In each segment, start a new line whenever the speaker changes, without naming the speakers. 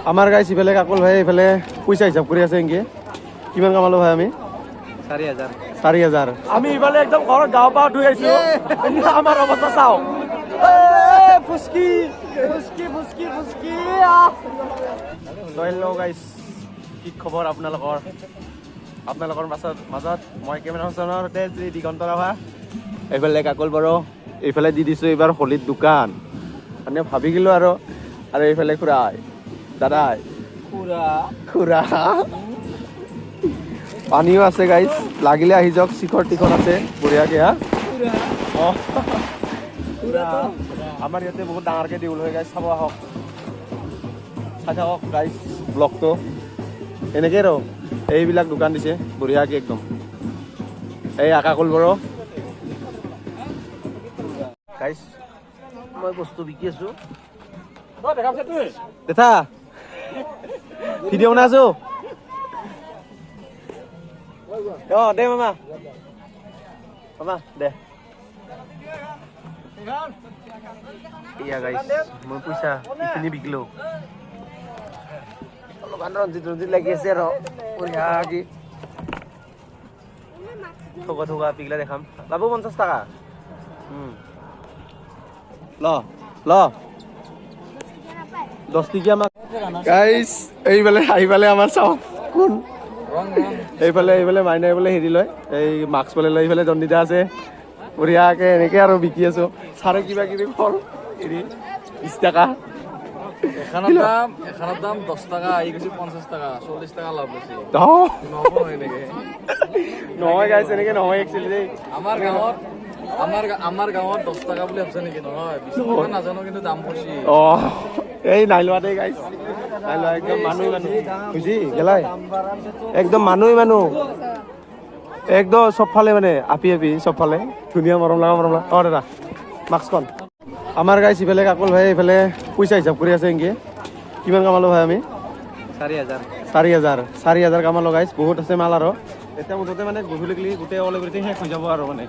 আমাৰ গাইছ, ইফালে কাকল ভাই এইফালে পইচা হিচাপ কৰি আছে। এনকে কিমান কামালো ভাই আমি?
4000।
4000। আমি ইফালে একদম ঘৰত গাঁও পা ধুই আহিছো। আমাৰ অৱস্থা চাওঁ।
ফুচকি ফুচকি ফুচকি ফুচকি।
হেল্ল' গাইছ, কি খবৰ আপোনালোকৰ? আপোনালোকৰ মাজত মই কেমেৰা পাৰ্চনৰ সৈতে শ্ৰী দিগন্ত ৰাভা। এইফালে কাকল বড়ো, এইফালে দি দিছোঁ এইবাৰ হোলীৰ দোকান, মানে ভাবি গ'লো আৰু। আৰু এইফালে খুৰাই দাদাই।
খুৰা।
খুৰা, পানীও আছে গাইছ, লাগিলে আহি যাওক। শিখৰ টিখৰ আছে বঢ়িয়াকে। হা, অঁ, আমাৰ ইয়াতে বহুত ডাঙৰকে দেউল হয় গাইছ, চাব আহক। চাই থাকক গাইছ ব্লগটো। এনেকে আৰু এইবিলাক দোকান দিছে বঢ়িয়াকে একদম। এই আকাকুল বড়ো গাইছ।
মই বস্তু বিকি আছো।
দেঠা, ভিডিঅ' বনাই আছো। অ দে মামা, মামা দে। এয়া গাইছ, মই পইচা এইখিনি বিকিলো। অলপমান ৰঞ্জিত ৰঞ্জিত লাগি আছে আৰু বঢ়িয়াকে থকা থকা পিগলা দেখাম। লাভ 50 টকা। ল ল, 10 টকীয়া মাক। গাইছ, এইফালে আহি পালে আমাৰ চাওক কোন। এইফালে এইফালে মাইনা, এইফালে হেৰি লয়, এই মাস্ক পালে লয়। এইফালে দণ্ডিতা আছে বঢ়িয়াকে। এনেকে আৰু বিকি আছো। চাৰে কিবা কিবি ফল হেৰি 20 টকা।
এখনৰ দাম 10 টকা আহি গৈছে 50 টকা, 40 টকা লাভ হৈছে। নহ'ব নহয় এনেকে।
নহয় গাইছ, এনেকে নহয় একচুৱেলি দেই।
আমাৰ গাঁৱত 10 টকা বুলি ভাবছে নেকি? নহয়, 20 টকা নাজানো, কিন্তু দাম পৰিছে।
অ, এই নাই লোৱা দেই গাইছ, নাই লোৱা। একদম মানুহ মানুহ বুজি গেলাই, একদম মানুহেই মানুহ, একদম চবফালে মানে আপি আপি চবফালে ধুনীয়া, মৰম লগা, মৰম লগা। অ দাদা, মাস্কখন। আমাৰ গাইছ, ইফালে কাকল ভাই এইফালে পইচা হিচাপ কৰি আছে। এনকে কিমান কামালো ভাই আমি?
4000।
4000, 4000 কামালো গাইছ। বহুত আছে মাল আৰু এতিয়া মুঠতে মানে গধূলি গোটেই অল এভৰিথিং শেষ হৈ যাব আৰু মানে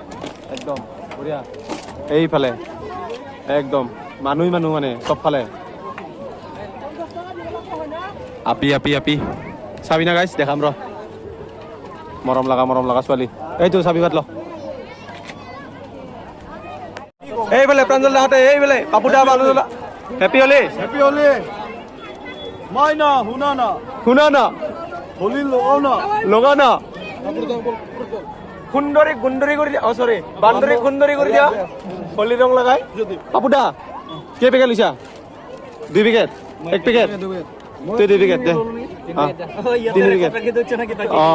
একদম বঢ়িয়া। এইফালে একদম মানুহেই মানুহ, মানে চবফালে আপি আপি আপি। চাবি না গাইছ, দেখাম ৰ। মৰম লগা, মৰম লগা ছোৱালী। এইটো চাবি বাদ ল। এইফালে প্ৰাঞ্জল দাহঁতে, এইফালে পাপু দা, মানুহ। হেপী হলি।
হেপী হোলী। মাইনা, শুনা না।
শুনা না।
হোলী লগাও না।
লগা না। সুন্দৰী গুন্দৰী কৰি দিয়া, অ চৰি, বান্দৰী সুন্দৰী কৰি দিয়া হোলী ৰং লগাই। পাপু দা, কেই পেকেট লৈছা? দুই পেকেট, এক পেকেট, তুই দুই পেকেট দে। তিনি পেকেট। অ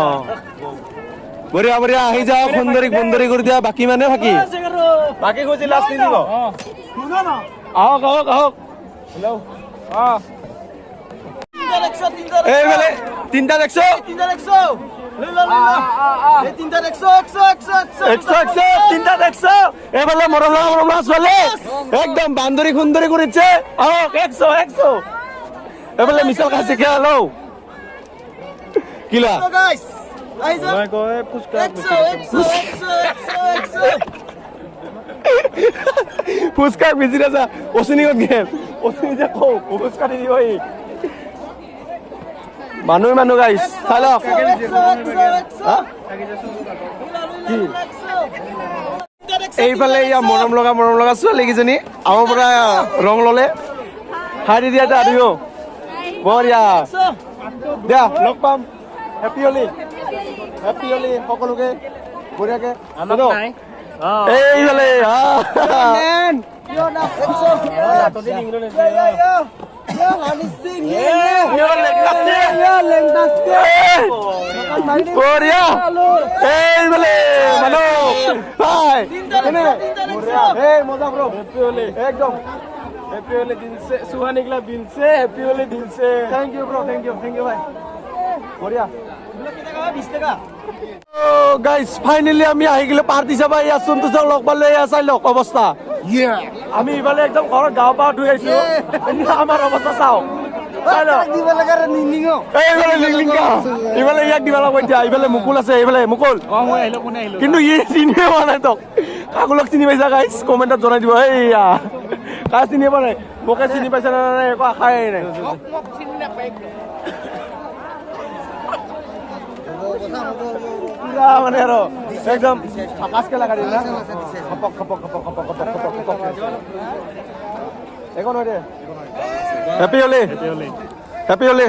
বঢ়িয়া বঢ়িয়া, আহি যাওক। সুন্দৰীক সুন্দৰী কৰি দিয়া। বাকী মানে বাকী বাকী খুজি লাষ্ট নিদিব।
শুনা না।
আহক আহক আহক। এইফালে তিনিটা দেখছ। একশ একশ, তিনিটা দেখছ। এইফালে মৰম লগা, মৰম লগা ছোৱালী, একদম বান্দৰী সুন্দৰী কৰিছে। আহক, 100 100। এইফালে মিছল খাইছে। খেলা লওঁ কিলা।
মই কয় ফুচকা।
ফুচকা বেছি আছা। অচিনি ক'ত গেল? অচিনি যে কওঁ ফুচকা দি দিব সি। মানুহ মানুহ গাইছ, চাই লওক। হা? কি? এইফালে ইয়া মৰম লগা, মৰম লগা ছোৱালীকেইজনী আমাৰ পৰা ৰং ললে। হাই দি দিয়া এটা দুয়ো। বঢ়িয়া দিয়া, লগ পাম। হেপী হোলী, হেপী হোলী সকলোকে বঢ়িয়াকে। এইফালে হা। বঢ়িয়া। এইফালে মানুহ হাই কেনে? এই মজা ব্ৰ,
হেপী হোলী।
একদম।
হেপী হোলী দিল সে, সুহান নিকলা দিল সে, হেপী হোলী দিল সে।
Thank you bro, thank you, thank you ভাই, বঢ়িয়া। গাইজ, ফাইনেলি আমি আহি গ'লো পাৰ্টি চাবা। ইয়াত সন্তোষক লগ পালো। এয়া চাই লওক অৱস্থা। আমি ইফালে একদম ঘৰত গাঁও পা ধুই আহিছো। আমাৰ অৱস্থা চাওঁ, চাই লওক। এইফালে লিংলিংকা, ইফালে ইয়াক দিব লাগিব এতিয়া। ইফালে মুকুল আছে, এইফালে মুকুল।
মই আহিলো, কোনে আহিলো?
কিন্তু ই চিনিয়ে পোৱা নাই তোক। কাকুলক চিনি পাইছা গাইজ? কমেণ্টত জনাই দিব। এইয়া। কা চিনি পোৱা নাই, মোকে চিনি পাইছে না নাই, একো আশাই নাই। পুৰা মানে আৰু একদম ঝাকাচকে লগাই দিল না, খপক খপক খপক খপক খপক খপক খপক। একো নহয় দে। Happy Holi, happy Holi.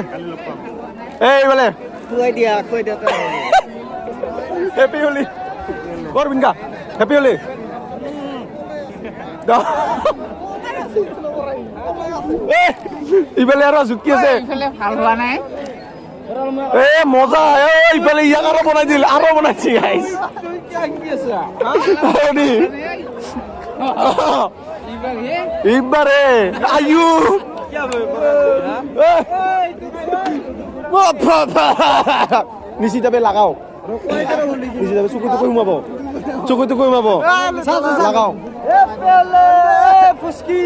এই বোলে
খুৱাই দিয়া, খুৱাই দিয়া।
হেপী হোলী কৰ বিনকা, হেপী হোলী। ইফালে আৰু জুকি আছে,
ভাল হোৱা নাই।
এ মজা। ইফালে ইয়াক আৰু বনাই দিল, আৰু বনাইছে গাইছ। এইবাৰে আয়ু নিশ্চিতাবে লাগাও, নিশ্চিতাবে চকু টুকু সোমাব, চকু টুকু সোমাব, লাগাও।
ফুচকি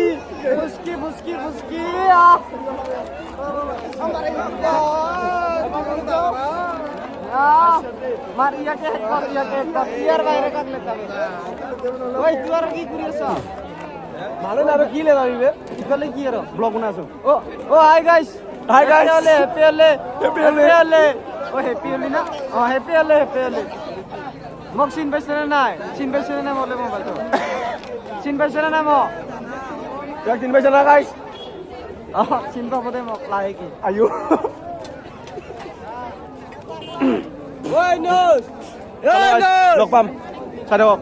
ফুচকি ফুচকি ফুচকি।
ভালো না আৰু কি লেগাবি
ইফালে কি আৰু
ব্লগ বনাই আছো।
অ অ hi guys,
hi guys,
happy Holi,
happy Holi,
happy Holi. অ হেপী হোলী না, অ হেপী হোলী, হেপী হোলী। মোক চিন পাইছে নে নাই? চিন পাইছে নে নাই? মোলে মোবাইলটো চিন পাইছে নে নাই? মোক
ইয়াক চিন পাইছে না গাইছ?
অ চিন পাব দে মোক লাহেকে।
আয়ো লগ পাম, চাই থাকক।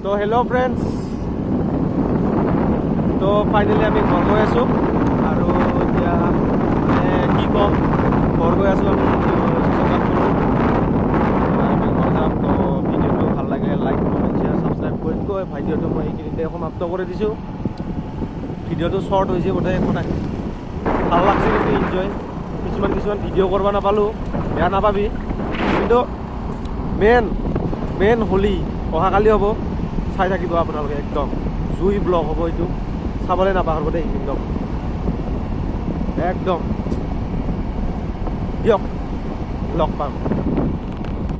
তো হেল্ল' ফ্ৰেণ্ডছ, তো ফাইনেলি আমি ঘৰ গৈ আছোঁ। আৰু এতিয়া মানে কি ক'ম, ঘৰ গৈ আছোঁ আমি, আমি ঘৰ যাম। তো ভিডিঅ'টো ভাল লাগে লাইক কমেণ্ট শ্বেয়াৰ ছাবস্ক্ৰাইব কৰি গৈ ভিডিঅ'টো মই এইখিনিতে সমাপ্ত কৰি দিছোঁ। ভিডিঅ'টো শ্বৰ্ট হৈছে গোটেই, একো নাই, ভাল লাগছে কিন্তু এনজয়। কিছুমান কিছুমান ভিডিঅ' কৰিব নাপালোঁ, বেয়া নাপাবি। কিন্তু মেইন মেইন হোলী অহাকালি হ'ব, চাই থাকিব আপোনালোকে, একদম জুই ব্লগ হ'ব এইটো, চাবলৈ নাপাহৰিব দেই, একদম একদম। দিয়ক লগ পাম।